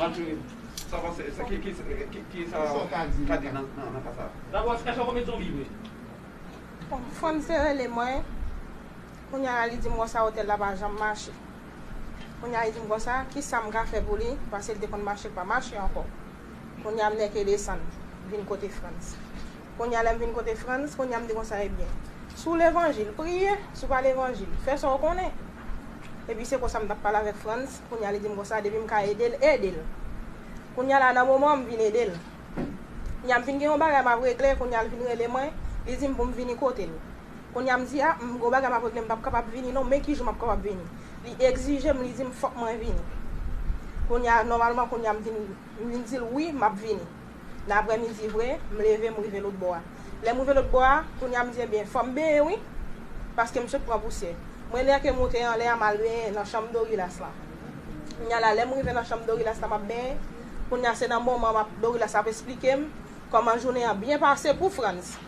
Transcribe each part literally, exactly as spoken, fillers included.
Sa w panse, sa ki, ki, ki, ki sa w ka di nan, nan, nan ka sa? Dabò, èske w konn met zonbi vre? Bon, Frantz te rele mwen. Kounye a la, li di m konsa, otèl la pa janm mache. Kounye a, li di m konsa, ki sa m ka fè pou li, paske l te konn mache, l pa mache ankò. Kounye a, m nèke desann, vin kote Frantz. Kounye a, lè m vin kote Frantz, kounye a, m di konsa, ebyen, si w levanjil, priye, si w pa levanjil, fè sa w konnen. Epi se konsa m t ap pale avèk Frantz, kounye a, li di m konsa, depi m ka ede l, ede l. Kounye a la, nan moman an, m vin ede l. Kounye a, m vin gen yon bagay m ap regle, kounye a, l vin rele mwen, li di m pou m vini kote l. Kounye a, m di, a, m gen yon bagay m ap regle, m p ap kapab vini non, men ki jou m ap kapab vini? Li egzije m, li di m fòk mwen vini. Kounye a, nòmalman, kounye a, m vin, m vin di l wi, m ap vini. Nan aprèmidi vre, m leve, m rive lòt bò a. Lè m rive lòt bò a, kounye a, m di, ebyen, fò m benyen wi, paske m sot pran pousyè. Mwen nèke moute anlè a, m al benyen nan chanm Dorilas lan. Kounye a la, lè m rive nan chanm Dorilas lan, m ap benyen. Kounye a, se nan moman m ap, Dorilas ap esplike m kòman jounen an byen pase pou Frantz.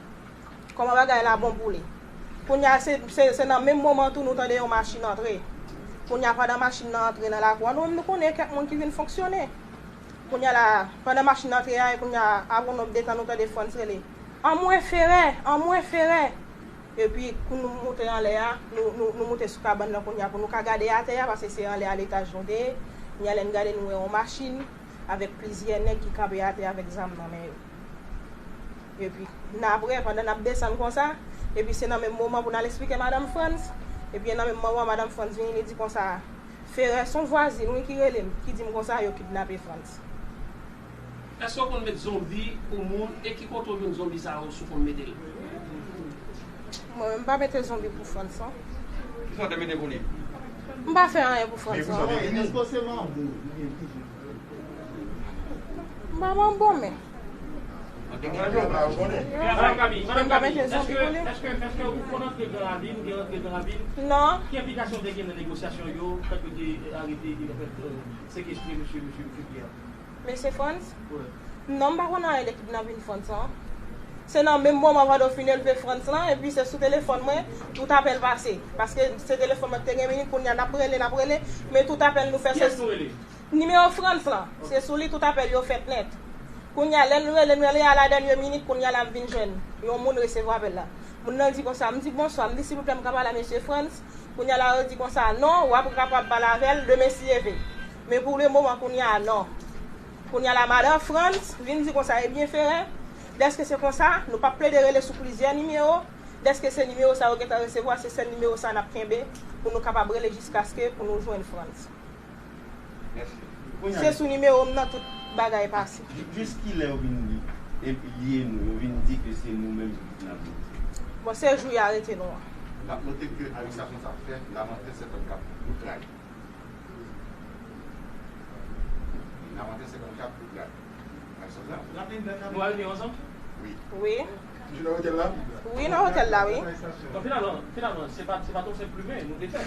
Kòman bagay la bon pou li. Kounye a, se, se, se nan menm moman tou nou tande yon machin antre. Kounye a, pandan machin nan antre nan lakou a, nou menm nou konnen kèk moun ki vin fonksyone. Kounye a la, pandan machin nan antre a, e kounye a, apre yon nòt de tan, nou tande Frantz rele, anmwe Ferè! Anmwe Ferè! Epi, kou nou moute anlè a, nou, nou, nou moute sou kabann nan kounye a pou nou ka gade atè a, paske se anlè a letaj nou te ye. Kounye a, lè n gade, nou wè yon machin avèk plizyè nèg ki kanpe atè a avèk zam nan men yo. Epi, n apre, pandan n ap desann konsa, epi se nan menm moman pou n al eksplike madanm Frantz, epi nan menm moman, madanm Frantz vini, li di konsa, Ferè, se yon vwazin, wi, ki rele m, ki di m konsa, yo kidnape Frantz. Èske w konn met zonbi pou moun e ki kote w jwenn zonbi sa yo si w konn mete l? Mwen menm, m pa mete zonbi pou Frantz, non. Kisa w te mete pou li? M pa fè anyen pou Frantz, non. M pa ban bon men. Madanm Kami, Madanm Kami, èske, èske, èske ou konn antre Gran Ravin, ou gen antre Gran Ravin? Non. Ki enplikasyon w te gen nan negosyasyon yo, fèt yo te arete, anfèt, sekestre mesye, mesye, mesye Pierre? Mesye Frantz? Non, m pa konn anyen de kidnapin Frantz lan. Se nan menm moman pandan w fin elve Frantz lan, epi se sou telefòn mwen, tout apèl pase. Paske se telefòn mwen ki te gen minit, kounye a n ap rele, n ap rele, men tout apèl nou fè se. Kiyès nou rele? Nimewo Frantz lan, se sou li tout apèl yo fèt nèt. Kounye a, lè n rele, n rele a la dènye minit, kounye a la m vin jwenn yon moun resevwa apèl la. Moun nan di konsa, m di, bonswa, m di, silvouplè, m ka pale a mesye Frantz? Kounye a la, yo di konsa, non, w ap kapab pale avè l demen si Dye vle. Men pou le moman, kounye a, non. Kounye a la, madan Frantz vin di konsa, ebyen, Ferè, dèske se konsa, nou p ap plede rele sou plizyè nimewo, dèske se nimewo sa yo gentan resevwa, se sèl nimewo sa n ap kenbe pou nou kapab rele jiskaske pou nou jwenn Frantz. Se sou nimewo m nan tout bagay pase. Jis kilè yo vin li, epi lye nou, yo vin di ke se nou menm ki kidnape? Bon, se jou y arete nou an. N ap note ke arestasyon sa fèt nan rantre sèt an k ap pou tray. Nan rantre sèt an k ap pou tray. Nou arete yo ansanm? Wi. Wi, nan otèl la, wi. Donk, finalman, finalman, se pa, se pa t yon senp plimen nou te fè.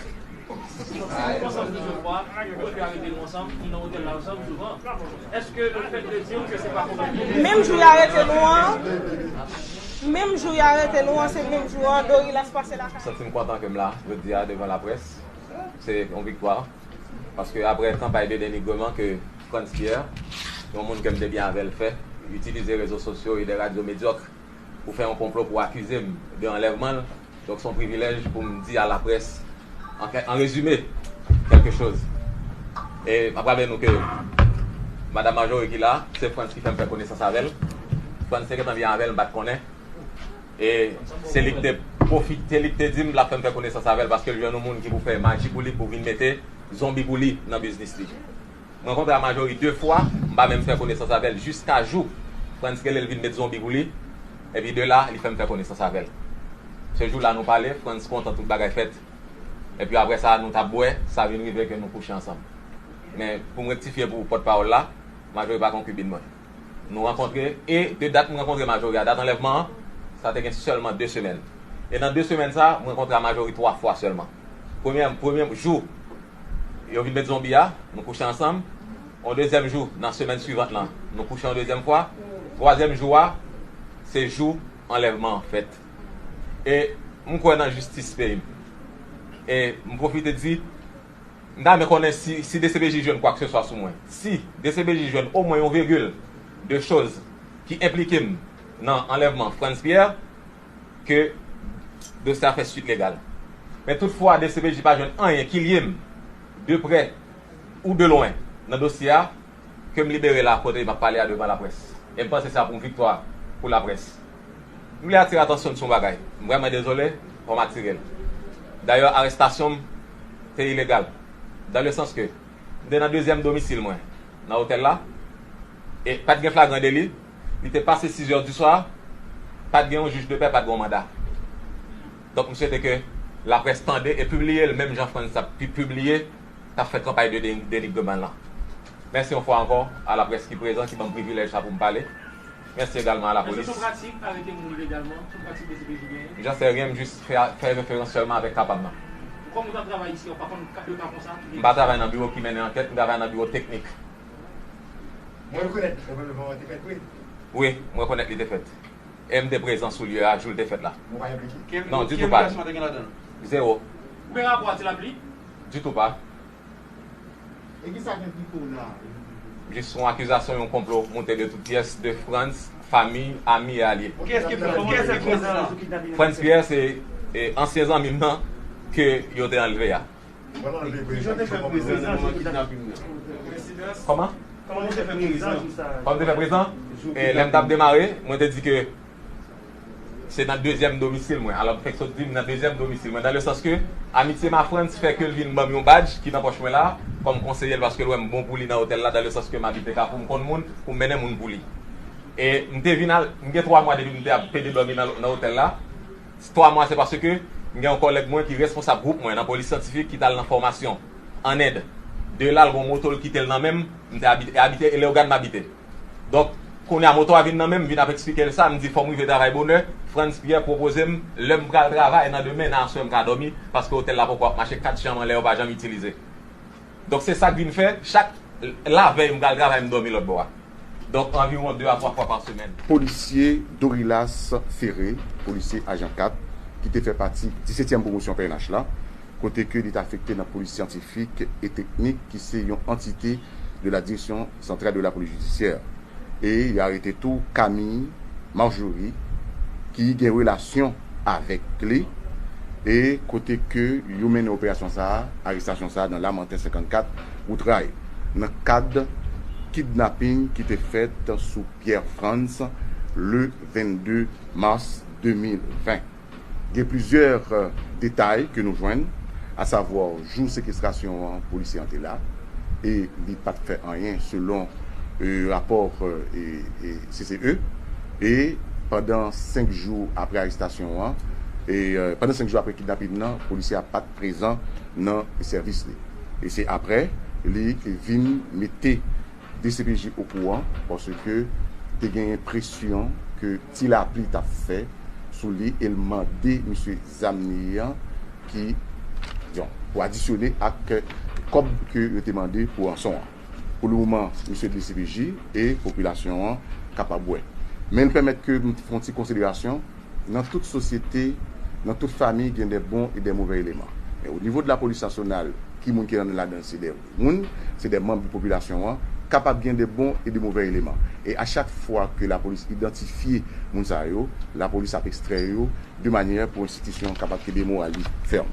Nou ansanm plizyè fwa, nou te arete nou ansanm, nou nan otèl la ansanm souvan. Èske le fait de dire que se pa konprann? Menm jou y arete nou an, menm jou y arete nou an, se menm jou an, Dorilas pase lakay. Santi m kontan ke m la, jodi a, devan laprès. Se yon viktwa. Paske aprè kanpay de denigreman ke Frantz Pierre, yon moun ke m te byen avè l, fè, itilize rezo sosyo e de radyo medyòk pou fè yon konplo pou akize m de anlèvman l. Donk, se yon privilèj pou m di a laprès, an, an rezime, kèlke choz. E m ap raple nou ke Madanm Marjorie ki la, se Frantz ki fè m fè konesans avè l. Frantz te gentan byen avè l, m pa t konnen. E se li ki te pwofite, se li ki te di m l ap fè m fè konesans avè l paske l jwenn yon moun ki pou fè maji pou li, pou vin mete zonbi pou li nan biznis li. M rankontre a Marjorie de fwa, m pa menm fè konesans avè l jiska jou Frantz rele l vin met zonbi pou li. Epi de la, li fè m fè konesans avè l. Se jou la nou pale, Frantz kontan, tout bagay fèt. Epi aprè sa, nou t ap bwè, sa vin rive ke nou kouche ansanm. Men, pou m rektifye pou pòtpawòl la, Marjorie pa konkibin mwen. Nou rankontre, e de dat m rankontre Marjorie a, dat anlèvman an, sa te gen sèlman de semèn. E nan de semèn sa, m rankontre a Marjorie twa fwa sèlman. Premyè, premye jou, yo vin met zonbi a, nou kouche ansanm. On dezyèm jou, nan semèn swivant lan, nou kouche yon dezyèm fwa. Twazyèm jou a, se jou anlèvman an fèt. E m kwè nan jistis peyi m. E m pwofite di, M ta renmen konnen si, si D C P J jwenn kwakseswa sou mwen. Si D C P J jwenn omwen yon vigil de choz ki enplike m nan anlèvman Frantz Pierre, ke dosye a fè swit legal. Men toutfwa, D C P J pa jwenn anyen ki lye m, de prè ou de lwen, nan dosye a, ke m libere la kote m ap pale a devan laprès. E m panse sa pou yon viktwa pou laprès. M vle atire atansyon n sou yon bagay. M vrèman dezole, fò m atire l. Dayè, arestasyon m te ilegal. Dan le sans ke m te nan dezyèm domisil mwen, nan otèl la, e pa t gen flagran deli, li te pase sizè di swa, pa t gen yon jij de pè, pa t gen yon manda. Donk, m swete ke laprès tande e pibliye l menm jan Frantz t ap pi-, pibliye, t ap fè kanpay de deni-, denigreman lan. Mèsi yon fwa ankò a laprès ki prezan, ki ban m privilèj sa pou m pale. Mèsi egalman a lapolis. Èske se yon pratik arete moun ilegalman? Se yon pratik D C P J genyen? J'en sais rien, m jis fè, fè referans sèlman avèk ka pa m nan. Kòm ou t ap travay isi a, ou pa konn ka, de ka konsa ki te egziste? M pa travay nan biwo ki mennen ankèt, m travay nan biwo teknik. Mwen rekonèt, rekonèt te fèt, wi. Wi, m rekonèt li te fèt. E m te prezan sou lye a, jou l te fèt la. Mwen pa enplike. Non, ditou pa. Kèm, kèm gason te gen ladan l? Zewo. Ou gen rapò a ti lapli? Ditou pa. E ki sa k enplike w nan? Jis yon akizasyon, yon konplo moute de tout pyès de Frantz, fanmi, ami e alye. Kiyès ki Frantz? Kiyès ki Frantz la? Frantz Pierre se, e, ansyen zanmi m nan ke yo te anlve a. Mwen anlve prezan. Kijan te fè prezan nan moman kidnaping nan? Kòman? Kòman te fè prezan? Kòman te fè prezan? E, lè m t ap demare, mwen te di ke se nan dezyèm domisil mwen. Alò, m fèk sot di m nan dezyèm domisil mwen. Dan le sans ke amitye m a Frantz fè ke l vin ban m yon badj ki nan pòch mwen la, kòm konseye l, paske l wè m bon pou li nan otèl la, dan le sans ke m abite Kafou, m konn moun, pou m mennen moun pou li. E m te vin al, m gen twa mwa depi m te ap pede dòmi nan, nan otèl la. Twa mwa, se paske m gen yon kòlèg mwen ki responsab gwoup mwen nan polis syantifik ki t al nan fòmasyon ann End. De la, l gen yon moto l kite l nan men m, m te abite, e abite, e Leyogàn m abite. Donk, kounye a moto a vin nan men m, m vin ap eksplike l sa, m di fò m rive travay bonè. Frantz Pierre pwopoze m, lè m pral travay nan demen, nan aswè m ka dòmi, paske otèl la poko ap mache, kat chanm anlè yo pa janm itilize. Donk, se sa k vin fè, chak lavèy m pral travay, m dòmi lòt bò a. Donk, anviwon de a twa fwa pa semèn. Polisye Dorilas Ferré, polisye ajan kat, ki te fè pati disetyèm pwomosyon P N H la, kote ke li t afekte nan polis syantifik e teknik, ki se yon antite de la Direction Centrale de la Police Judiciaire. E y arete tou Camille Marjorie, ki gen relasyon avèk li, e kote ke yo mennen operasyon sa a, arestasyon sa a, nan Lamanten senkannkat, Wout Ray, nan kad kidnaping ki te fèt sou Pierre Frantz le vennde mas de mil ven. Gen plizyè, euh, detay ke nou jwenn, asavwa jou sekestrasyon an, polisye an te la, e li pa t fè anyen selon, euh, rapò, euh, e, e C C E. E pandan senk jou apre arestasyon an, e, euh, pandan senk jou apre kidnaping nan, polisye a pa t prezan nan sèvis li. E se apre, li vin mete D C P J okouran, paske te genyen presyon ke Ti Lapli t ap fè sou li, e l mande misye zam li an ki, bon, pou adisyone ak kòb ke yo te mande pou ranson an. Pou le moman, misye D C P J e popilasyon an kapab wè. Men l pèmèt ke m fè yon ti konsiderasyon. Nan tout sosyete, nan tout fanmi, gen de bon e de move eleman. Men o nivo de lapolis nasyonal, ki moun ki anndan ladan l, se de moun, se de manm de popilasyon an, kapab gen de bon e de move eleman. E a chak fwa ke lapolis idantifye moun sa yo, lapolis ap ekstrè yo de manyè pou enstitisyon an kapab kenbe moral li fèm.